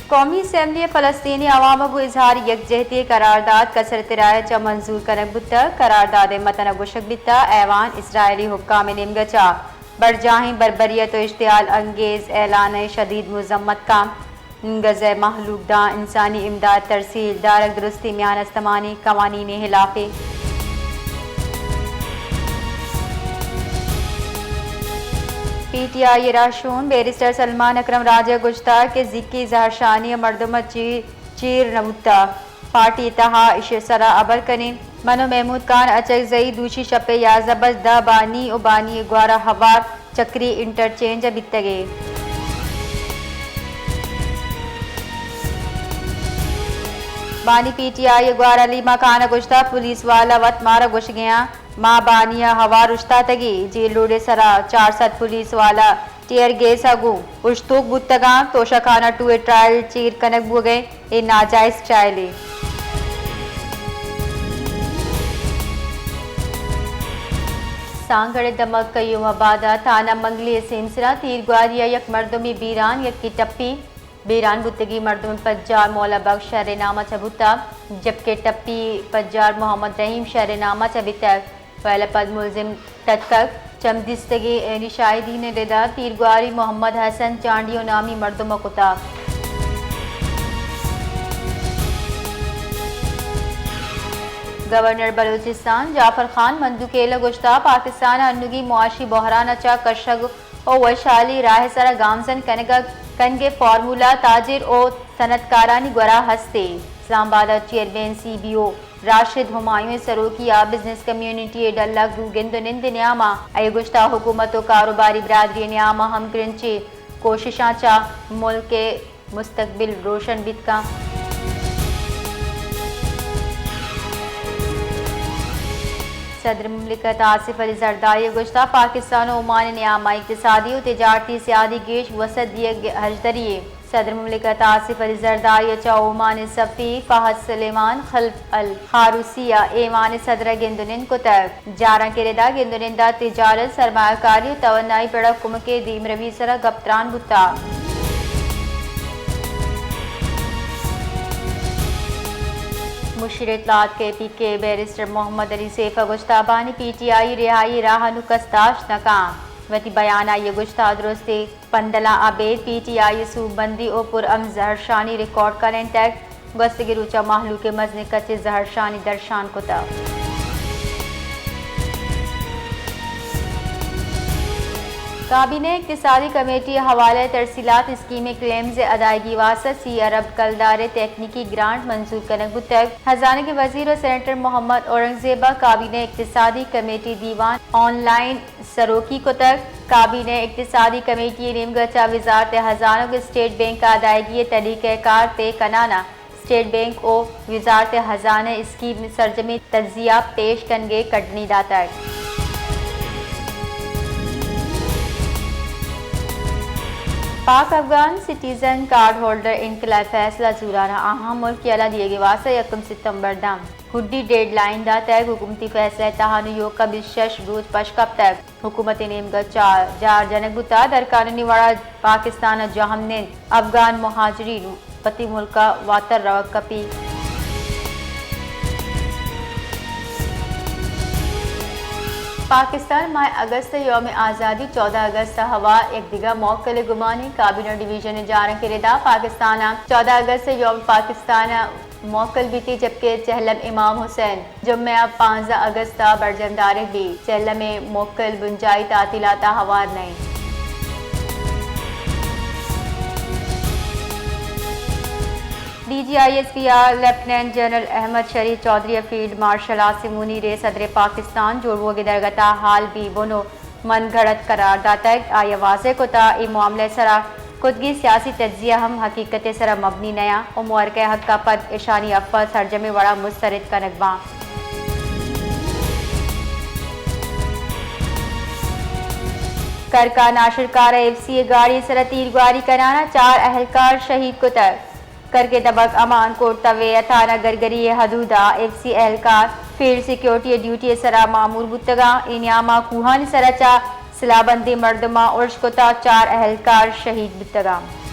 قومی اسمبلی ءَ فلسطینی عوام ءَ گوں اظہار یکجہتی ءِ قرارداد کثرت رائے ءَ چہ منظور کنگ بوتگ۔ قرارداد ءِ متن ءَ گوشگ بیتگ، ایوان اسرائیلی حکام ءِ نیمگ ءَ چہ برجاہیں بربریت ءُ اشتعال انگیز اعلان ءِ شدید مذمت کنت۔ غزہ ءِ مہلوک داں انسانی امداد ترسیل دارگ درستی میان استمانی قوانین ءِ ہلاپ اِنت۔ پی ٹی آئی ءِ رہشون بیرسٹر سلمان اکرم راجہ ءَ گوشتگ کہ زیکی زہرشانی ءَ مردم ءَ چی-، چیر نہ بوتگ۔ پارٹی ءِ تہا ایشی ءِ سرا ہبر کنیں۔ من ءُ محمود خان اچکزئی دوشی شپ ءِ یازدہ بج دہ بانی ءُ بانی ءِ گورا ہوار چکری انٹرچینج ءَ بیتگ ایں۔ بانی پی ٹی آئی ءِ گورا لیما خان ءَ گوشتگ، پولیس والا وت مارا گوشگ ءَ اَنت، ما بانی ءَ ہوار اوشتاتگ ایں، جیل روڈ ءِ سرا چار سد پولیس والا ٹیئر گیس ءَ گوں اوشتوک بوتگ اَنت۔ توشہ خانہ ٹو ءِ ٹرائل چیر کنگ بوگ ءَ اے ناجائز ٹرائلے۔ سانگھڑ ءِ دمگ قیوم آباد ءَ تھانہ منگلی ءِ سیمسر ءَ تیرگواری ءَ یک مردمے بیران، یکے ٹپی۔ بیران بوتگیں مردم ءِ پجار مولا بخش شر ءِ نام ءَ چہ بوتگ، جبکہ ٹپی پجار محمد رحیم شر ءِ نام ءَ چہ بیتگ۔ ویل ءَ پد ملزم ٹتکگ۔ چم دیستگیں شاہدین ءِ ردا تیرگواری محمد حسن چانڈیو نامی مردم ءَ کتگ۔ گورنر بلوچستان جعفر خان مندوخیل ءَ گوشتگ، پاکستان ءَ انوگیں معاشی بحران ءَ چہ کشگ ءُ وشحالی راہ ءِ سرا گامزن کنگ ءَ، کنگ ءِ فارمولا تاجر ءُ صنعتکارانی گورا ہست اِنت۔ اسلام آباد ءَ chairman C B O Rashid Humayun ءِ سروکی ءَ بزنس کمیونٹی ءِ ڈل ءَ گوں گند ءُ نند ءِ نیام ءَ آئی ءَ گوشتگ، حکومت ءُ کاروباری برادری ءِ نیام ءَ ہمگرنچیں کوششاں چہ ملک ءِ مستقبل روشن بیت کنت۔ صدر مملکت آصف علی زرداری ءَ گوشتگ، پاکستان ءُ عمان ءِ نیام ءَ اقتصادی ءُ تجارتی سیادی گیش وسعت دیگ ءِ ہژدری اِنت۔ صدر مملکت آصف علی زرداری ءَ چہ عمان ءِ سفیر فہد سلیمان خلف الخاروسی ءَ ایوان ءِ صدر ءَ گند ءُ نند کتگ۔ جارانک ءِ ردا گند ءُ نند ءَ تجارت، سرمایہ کاری ءُ توانائی پڑ ءَ کمک ءِ دیمروی ءِ سرا گپ تران بوتگ۔ مشیر اطلاعات کے پی کے بیرسٹر محمد علی سیف ءَ گوشتگ، بانی پی ٹی آئی رہائی ءِ راہ ءَ نوں کس داشت نہ کنت۔ وتی بیان ءَ آئی ءَ گوشتگ، درستیں پندلاں ابید پی ٹی آئی ءِ سوبمندی ءُ پرامن زہرشانی ریکارڈ کنائینتگ۔ گوستگیں روچاں مہلوک ءَ مزنیں کچ ءِ زہرشانی درشان کتگ۔ کابینہ ءِ اقتصادی کمیٹی ءِ حوالہ ءَ ترسیلات اسکیم ءِ کلیمز ءِ ادائیگی ءِ واستہ سی ارب کلدار ءِ تکنیکی گرانٹ منظور کنگ بوتگ۔ ہزانگ ءِ وزیر ءُ سینیٹر محمد اورنگزیب ءَ کابینہ ءِ اقتصادی کمیٹی ءِ دیوان آن لائن سروکی کتگ۔ کابینہ ءِ اقتصادی کمیٹی ءِ نیمگ ءَ چہ وزارت ہزانگ ءُ اسٹیٹ بینک ءَ ادائیگی ءِ طریقہ کار طے کنان ءَ اسٹیٹ بینک ءُ وزارت ہزانہ ءِ اسکیم ءِ سرجمیں تجزیہ پیش کنگ ءِ کڈنی داتگ۔ پاک افغان سٹیزن کارڈ ہولڈر انقلابی فیصلہ زوران ءَ آہاں ملک یلہ دیگ ءِ واستہ یکم ستمبر ءَ داں گڈی ڈیڈ لائن داتگ۔ حکومتی فیصلہ ءِ تہا نوں ایوک ءَ بیست ءُ شش روچ پشکپتگ۔ حکومت ءِ نیمگ ءَ چہ جار جنگ بوتگ، درقانونی وڑ ءَ پاکستان ءَ جہم نند افغان مہاجرین وتی ملک ءَ واتر روگ کپیت۔ پاکستان ءَ ماہ اگست ءِ یوم آزادی چودہ اگست ءَ ہوار یک دگہ موکل ءِ گمان اِنت۔ کابینہ ءُ ڈویژن ءِ جارانک ءِ ردا پاکستان ءَ چودہ اگست ءِ یوم پاکستان ءَ موکل بیت، جبکہ چہلم امام حسین جمعہ ءَ پانزدہ اگست ءَ برجم دارگ بیت۔ چہلم ءِ موکل بنجاہی تعطیلات ءَ ہوار نہ اِنت۔ D G I S P R lieutenant general Ahmed Sharif Chaudhry ءَ فیلڈ مارشل عاصم منیر ءَ صدر پاکستان جوڑ بوگ ءِ درگت ءَ حال بے بن ءُ من گھڑت قرار داتگ۔ آئی ءَ واضح کتگ، اے معاملہ ءِ سرا کتگیں سیاسی تجزیہ ہم حقیقت ءِ سرا مبنی نہ اَنت ءُ مورکہ ءِ حق ءَ پد اشانی عفو ءَ سرجمیں وڑ ءَ مسترد کنگ باں۔ کرک ءَ ناشرکار ءَ ایف سی ءِ گاڑی ءِ سرا تیرگواری کنان ءَ چار اہلکار شہید کتگ۔ کرک ءِ دمگ امان کوٹ تویہ تھانہ گرگری ءِ حدود ءَ ایف سی اہلکار فیلڈ سیکورٹی ءِ ڈیوٹی ءِ سرا مامور بوتگ اَنت۔ اے نیام ءَ کوہانی سرا چہ سلاہ بندیں مردماں ارش کتگ، چار اہلکار شہید بوتگ اَنت۔